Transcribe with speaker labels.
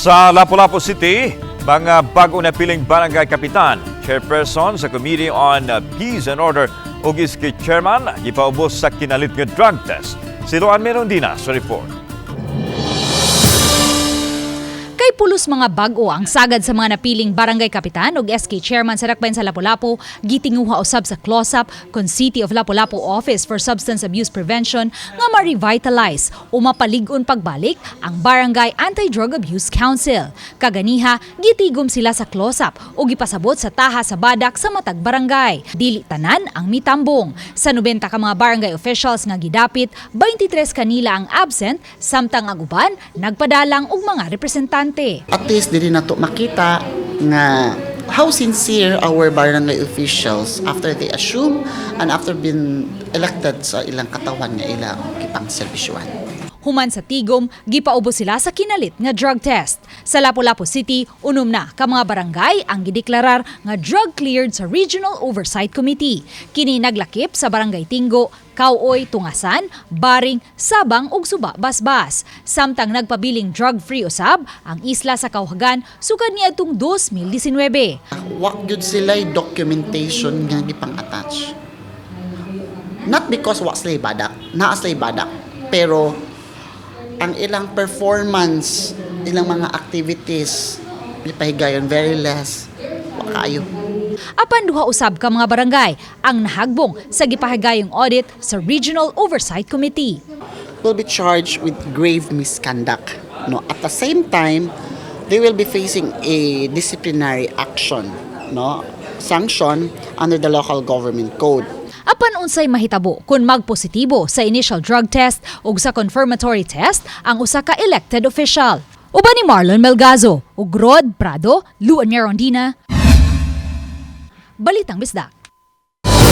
Speaker 1: Sa Lapu-Lapu City, mga bago na piling barangay kapitan, chairperson sa Committee on Peace and Order ug SK chairman gipaubos sa kinalit nga drug test. Si Luan Merondina sa report.
Speaker 2: Kay pulos mga bag-o ang sagad sa mga napiling barangay kapitan ug SK chairman sa Dakbayan sa Lapu-Lapu, gitinguha usab sa close-up kon City of Lapu-Lapu Office for Substance Abuse Prevention nga ma-revitalize o mapalig-on pagbalik ang Barangay Anti-Drug Abuse Council. Kaganiha, gitigom sila sa close-up o gipasabot sa taha sa badak sa matag barangay. Dili tanan ang mitambong. Sa 90 ka mga barangay officials nga gidapit, 23 kanila ang absent, samtang ang uban nagpadalang og mga representante.
Speaker 3: At least dili nato makita nga how sincere our barangay officials after they assume and after been elected sa ilang katawan nga ilang gipang-serbisyuan.
Speaker 2: Human sa tigom, gipaubos sila sa kinalit nga drug test. Sa Lapu-Lapu City, unom na ka mga barangay ang gideklarar nga drug cleared sa Regional Oversight Committee. Kini naglakip sa Barangay Tingo, Kauoy, Tungasan, Baring, Sabang ug Suba Basbas. Samtang nagpabiling drug-free usab ang isla sa Caohagan sukad niadtong 2019.
Speaker 3: Wa gyud sila documentation nga gipang-attach. Not because wa sila badak, naa sila badak, pero ang ilang performance, ilang mga activities, gipahigayon very less. Wa kaayo.
Speaker 2: Apan duha usab ka mga barangay ang nahagbong sa gipahigayong audit sa Regional Oversight Committee.
Speaker 3: Will be charged with grave misconduct. No, at the same time, they will be facing a disciplinary action, no, sanction under the local government code.
Speaker 2: Apan unsay mahitabo kung magpositibo sa initial drug test ug sa confirmatory test ang usa ka elected official? Uban ni Marlon Melgazo ug Rod Prado, Luan Merondina. Balitang Bisdak.